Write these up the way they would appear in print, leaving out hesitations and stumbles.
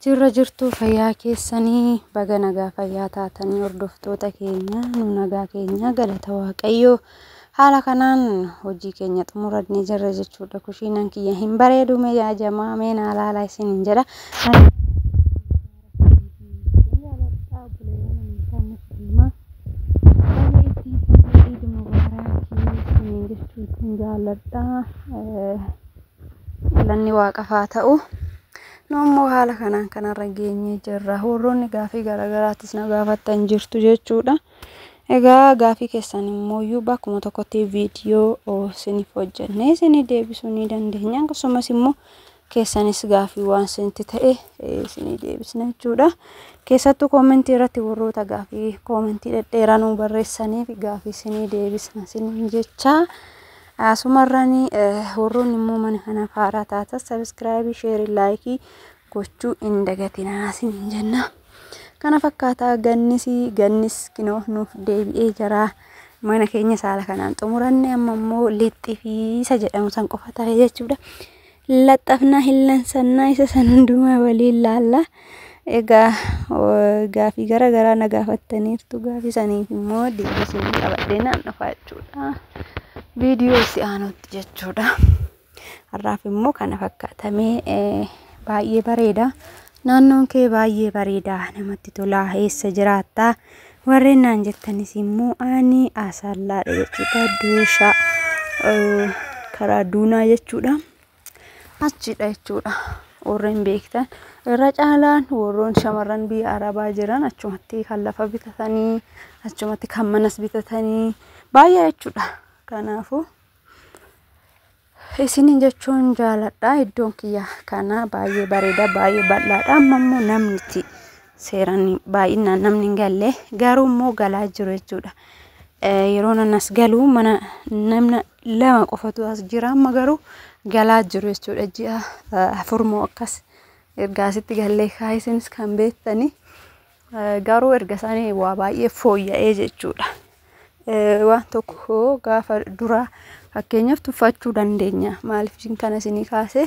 Jirra jirtuu fayyaa keessanii baga nagaa fayyaa taatanii hordoftoota keenya nu nagaa keenya galata Waaqayyoo. Haala kanaan hojii keenya xumurannee jirra jechuudha. Kushiinaan kiyya hin bareedu mee yaa jamaa mee naa laalaa isiniin jedha. Jaalladha. Galanni Waaqaaf haa ta'u. Nu ammoo haala kanaan kanarra geenyee jirra. Warroonni gaafii garaagaraattis na gaafattan jirtu jechuudha. Egaa gaafii keessan immoo bakkuma tokkotti viidiyoo isiniif hojjennee isinii deebisuu ni dandeenya. Akkasumas immoo keessanis gaafii waan isinitti ta'e isinii deebisna jechuudha. Keessattuu koomentii irratti warroota gaafii koomentii dhedheeraa nuu barreessaniif gaafii isinii deebisna isiniin jecha. Asumarraan warroonni immoo mana kanaaf haaraa taatan sabiskiraayibii, sheerii, laayikii gochuu hin dagatinaa isiniin jenna. Kana fakkaataa gannis gannis kinoo nuuf deebi'ee jira. Mana keenya saala kanaan xumuranne amma immoo lixxii fi isa jedhamu san qofa tafe jechuudha. Laxxafnaa hillansannaa isa san hundumaa waliin laalla. Egaa gaafii gara garaa na gaafattaniirtu gaafii saniif immoo deebii isinii qabadhee naan dhufa jechuudha. Viidiyoo itti aanutti jechuudha. Har'aaf immoo kana fakkaatamee baay'ee bareeda. Naannoon kee baay'ee bareeda namatti tola eessa jiraattaa warreen naan jettanis immoo ani Asallaadha jechuudha. Dooshaa karaa Duunaa jechuudha. Achidha jechuudha. Warreen beektan irra caalaan warroon shamarran biyya Arabaa jiran achumatti kan lafa bitatanii achumatti kan manas bitatanii baay'ee jechuudha. Kanaafuu isinin jechuun jaaladha. Iddoon kiyya kana baay'ee bareeda baay'ee bal'aadha. Amma immoo namni itti seeraan baay'inaan namni hin galle garuu immoo galaa jiru jechuudha. Yeroo nan as galu mana namna lama qofatu as jira amma garuu galaa jiru jechuudha. Ji'a 4 moo akkas erga asitti gallee kaa isinis kan beektani. Garuu erga isaanii waa baay'ee fooyya'ee jechuudha. Waan tokko gaafa dura fakkeenyaaf tuffachuu dandeenya. Maaliif kana isinii kaase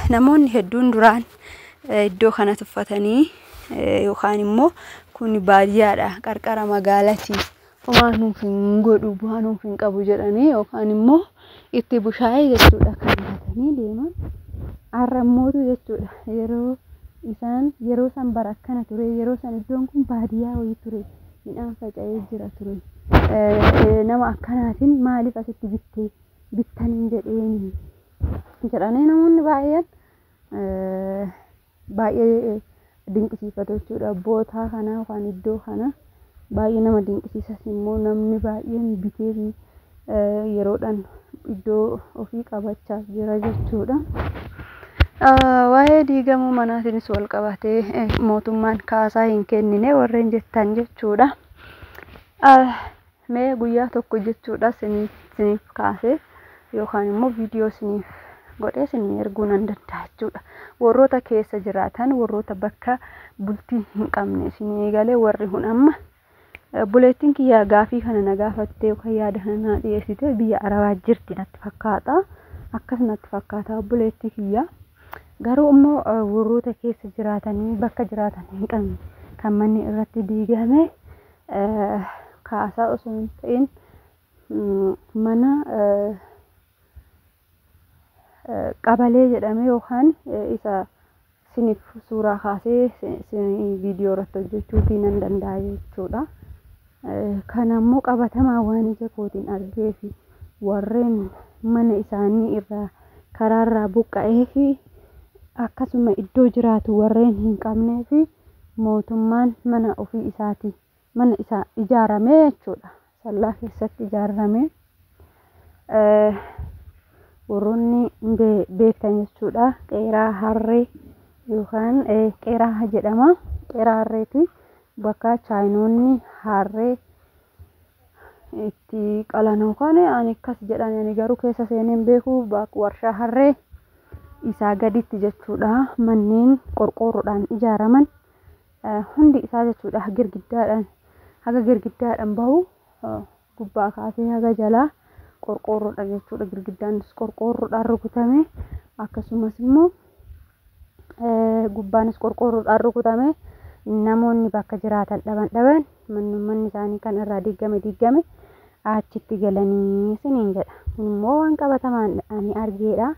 namoonni hedduun duraan iddoo kana tuffatanii yookaan immoo kun baadiyyaadha qarqara magaalaati homaa nuuf hin godhu bu'aa nuuf hin qabu jedhanii yookaan immoo itti bushaayee jechuudha kan gatanii deeman. Har'a immootu jechuudha yeroo isaan yeroo san bara akkana ture yeroo san iddoon kun baadiyyaa wayii ture midhaan faca'ee jira ture. Nama akkanaatiin maaliif asitti bittee bittaniin jedheeni jedhanii namoonni baay'een baay'ee dinqisiifatu jechuudha. Bootaa kana yookaan iddoo kana baay'ee nama dinqisiisas immoo namni baay'een bitee yeroodhaan iddoo ofii qabachaa jira jechuudha. Waa'ee diigamuu manaatiinis wal qabatee mootummaan kaasaa hin kennine warreen jettan jechuudha. Mee guyyaa tokko jechuudha isiniif kaasee yookaan immoo viidiyoo isiniif godhee isinii erguu nan danda'a jechuudha. Warroota keessa jiraatan warroota bakka bultii hin qabne isinii eegalee warri kun amma obboleettiin kiyya gaafii kana na gaafattee yookaan yaada kana naa dhiyeessite biyya Arabaa jirti natti fakkaata. Akkas natti fakkaata obboleettii kiyya. Garuu immoo warroota keessa jiraatanii bakka jiraatan hin qabne kan manni irratti diigame kaasaa osoo hin ta'in mana qabalee jedhame yookaan isa isiniif suuraa kaasee viidiyoo irratti hojjechuutii nan danda'a jechuudha. Kana immoo qabatamaa waan ija kootiin argee fi warreen mana isaanii irraa karaarraa buqqa'ee fi akkasuma iddoo jiraatu warreen hin qabnee fi mootummaan mana ofii isaatii mana isaa ijaaramee jechuudha. Sallaa keessatti ijaaramee warroonni beektan jechuudha. Qeeraa harree yookaan qeeraa jedhama. Qeeraa harreeti bakka chaayinoonni harree itti qalan yookaan ani akkas jedhan ani garuu keessa seenee hin beeku warshaa harree isaa gaditti jechuudha. Manneen qorqoorroodhaan ijaaraman hundi isaa jechuudha girgiddaadhaan haga girgiddaadhaan bahu gubbaa kaasee haga jalaa qorqoorroodha jechuudha. Girgiddaanis qorqoorroodhaan rukutame akkasumas immoo Gubbaanis qorqoorroodhaan rukutame namoonni bakka jiraatan dhaban dhaban manni isaanii kan irraa diigame diigame achitti galanii isiniin jedha. Kun immoo waan qabatamaan ani argeedha.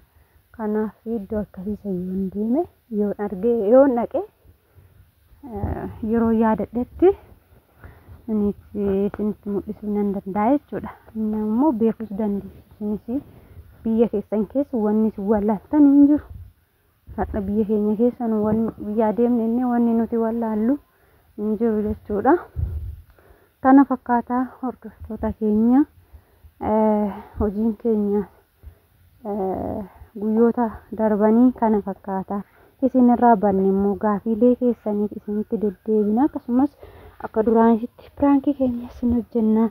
Kanaaf iddoo akkasii san yoon deeme yoon argee yoon dhaqe yeroo yaadadhetti isinitti mul'isuu nan danda'a jechuudha. Inni immoo beekuus dandeessu. Isinis biyya keessan keessa wanni isin wallaaltan hin jiru. Har'a biyya keenya keessa nu wanni biyya adeemne inni wanni nuti wallaallu hin jiru jechuudha. Kana fakkaataa hordoftoota keenya, hojiin keenya guyyoota darbanii kana fakkaata. Isinirraa banne immoo gaafiilee keessaniif isinitti deddeebina, akkasumas akka duraanitti piraankii keenya isin hojjenna,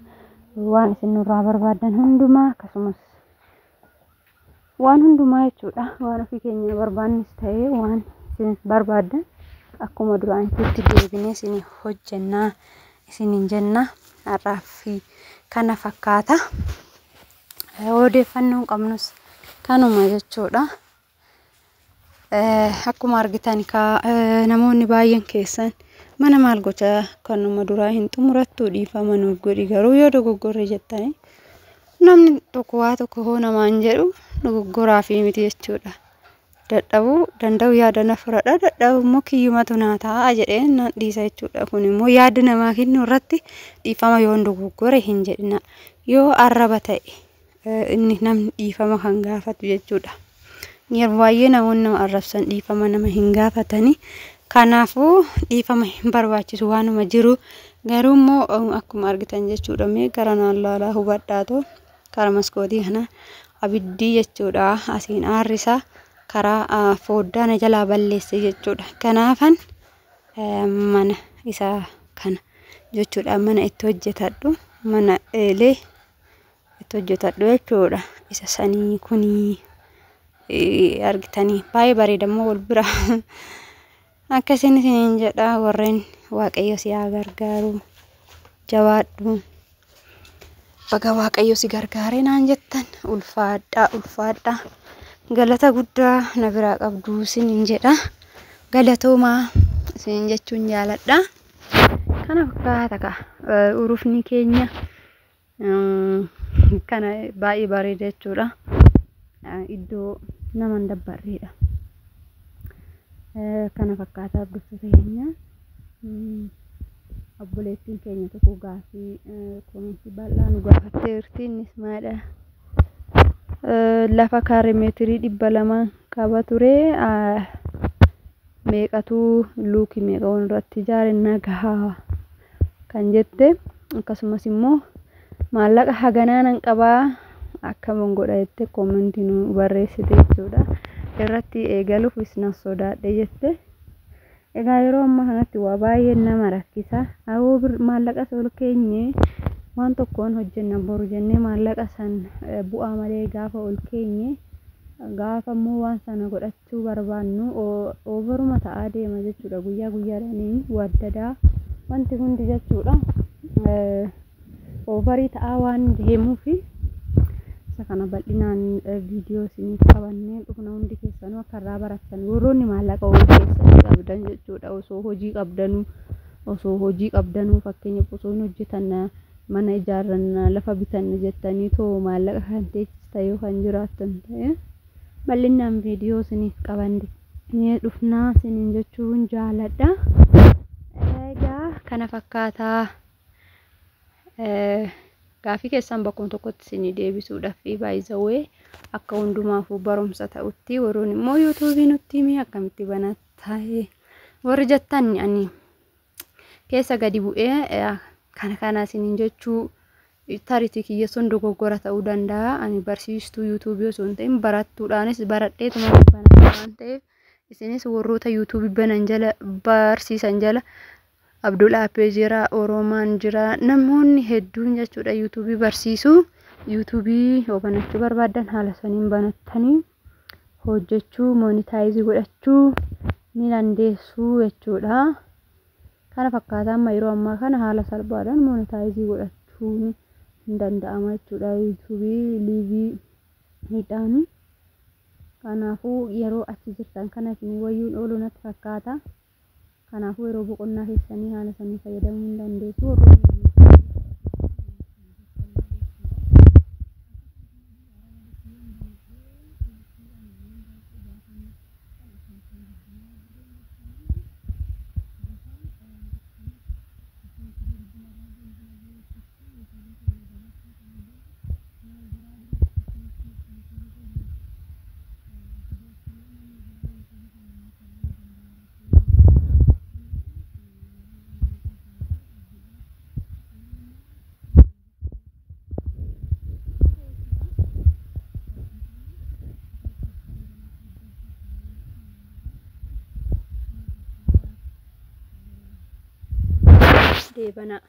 waan isin nurraa barbaaddan hundumaa akkasumas waan hundumaa jechuudha. Waan ofii keenya barbaannis ta'ee waan isin barbaaddan akkuma duraanitti deebinee isin hojjennaa isiniin jenna. Har'aaf kana fakkaata. Odeeffannoon qabnus kanuma jechuudha. Akkuma argitan namoonni baay'een keessan mana maal gochaa kanuma duraa hin xumurattu, dhiifama nuuf godhi garuu yoo dogoggorre jettanii, namni tokko waa tokko hoo namaan jedhu dogoggoraa fi miti jechuudha. Dadhabuu danda'u yaada na fudhadha, dadhabu immoo kiyyumatu naa ta'a jedhee nan dhiisa jechuudha. Kun immoo yaada namaa kennuu irratti dhiifama yoon dogoggore hin jedhina. Yoo arraba ta'e inni namni dhiifama kan gaafatu jechuudha. Yeroo baay'ee namoonni nama arrabsan dhiifama nama hin gaafatani. Kanaafuu dhiifama hin barbaachisu waanuma jiru. Garuu immoo akkuma argitan jechuudha, mee gara naan laalaa hubadhaatoo, karaa maskootii kana abiddii jechuudha asiin aarrisaa karaa foddaa na jalaa balleesse jechuudha. Kanaafan mana isaa kana jechuudha mana itti hojjetadhu, mana eelee itti hojjetadhu jechuudha. Isa sanii kunii argitanii baay'ee bareeda immoo wal bira akkasiin isiniin jedha. Warreen Waaqayyo si haa gargaaru, jabaadhu, baga Waaqayyo si gargaaree naan jettan, ulfaadhaa ulfaadhaa, galata guddaa na biraa qabdu isiniin jedha, galatoomaa isiniin jechuun jaaladha. Kana fakkaata ka urufni keenya kana baay'ee bareeda jechuudha. Iddoo nama hin dabbarreedha. Kana fakkaata hordoftoota keenya. Obboleettiin keenya tokko gaafii koomentii bal'aa nu gaafatteerti. Innis maalidha? Lafa kaaree meetirii 200 qaba ture. Meeqatu luukii meeqa irratti ijaare nagahaa kan jette, akkasumas immoo maallaqa haganaa nan qabaa akkaman godha jette koomentii nu barreessite jechuudha. Irratti eegaluufis nan sodaadhe jette. Egaa yeroo ammaa kanatti waa baay'een nama rakkisa. Awoo maallaqa ol keenye waan tokkoon hojjenna boru jennee maallaqa san bu'aa malee gaafa ol keenye, gaafa immoo waan sana godhachuu barbaannu oovaruma ta'aa deema jechuudha. Guyyaa guyyaadhaan waddadaa wanti hundi jechuudha. Oovarii ta'aa waan deemuufi isa kana bal'inaan viidiyoo isiniif qabannee dhufna, hundi keessanuu akka irraa barattan, warroonni maallaqa ol keessanii qabdan jechuudha. Osoo hojii qabdanuu, osoo hojii qabdanuu, fakkeenyaaf osoo hin hojjetan mana ijaarranna, lafa bitanna jettanii too maallaqa kan teessista yoo kan jiraattan ta'e, bal'inaan viidiyoo isiniif qabannee dhufnaa isiniin jechuun jaaladha. Egaa kana fakkaataa gaafii keessan bakkuma tokkotti isinii deebisuudhaaf baay'isawee akka hundumaafuu barumsa ta'utti, warroon immoo yuutuubii nutti himee akkamitti banatta warri jettan, ani keessa gadi bu'ee kana kana isiniin jechuu taritii kiyya sun dogoggora ta'uu danda'a. Ani barsiistuu yuutuubii osoo hin ta'in barattuudhaanis baradheetuma banadha waan ta'eef, isinis warroota yuutuubii banan jala barsiisan jala Abdul Aappee jira, Oromaan jira, namoonni hedduun jechuudha yuutuubii barsiisuu. Yuutuubii yoo banachuu barbaaddan haala saniin banattanii hojjechuu, moonitaayizii godhachuu ni dandeessu jechuudha. Kana fakkaata, amma yeroo ammaa kana haala salphaadhaan moonitaayizii godhachuun hin danda'ama jechuudha. Yuutuubii liivii hidhaan. Kanaafuu yeroo achi jirtan kana isin wayyuun oolu natti fakkaata. Kanaafuu yeroo boqonnaa keessanii haala sanii fayyadamuu hin dandeessu. Warroonni deebana.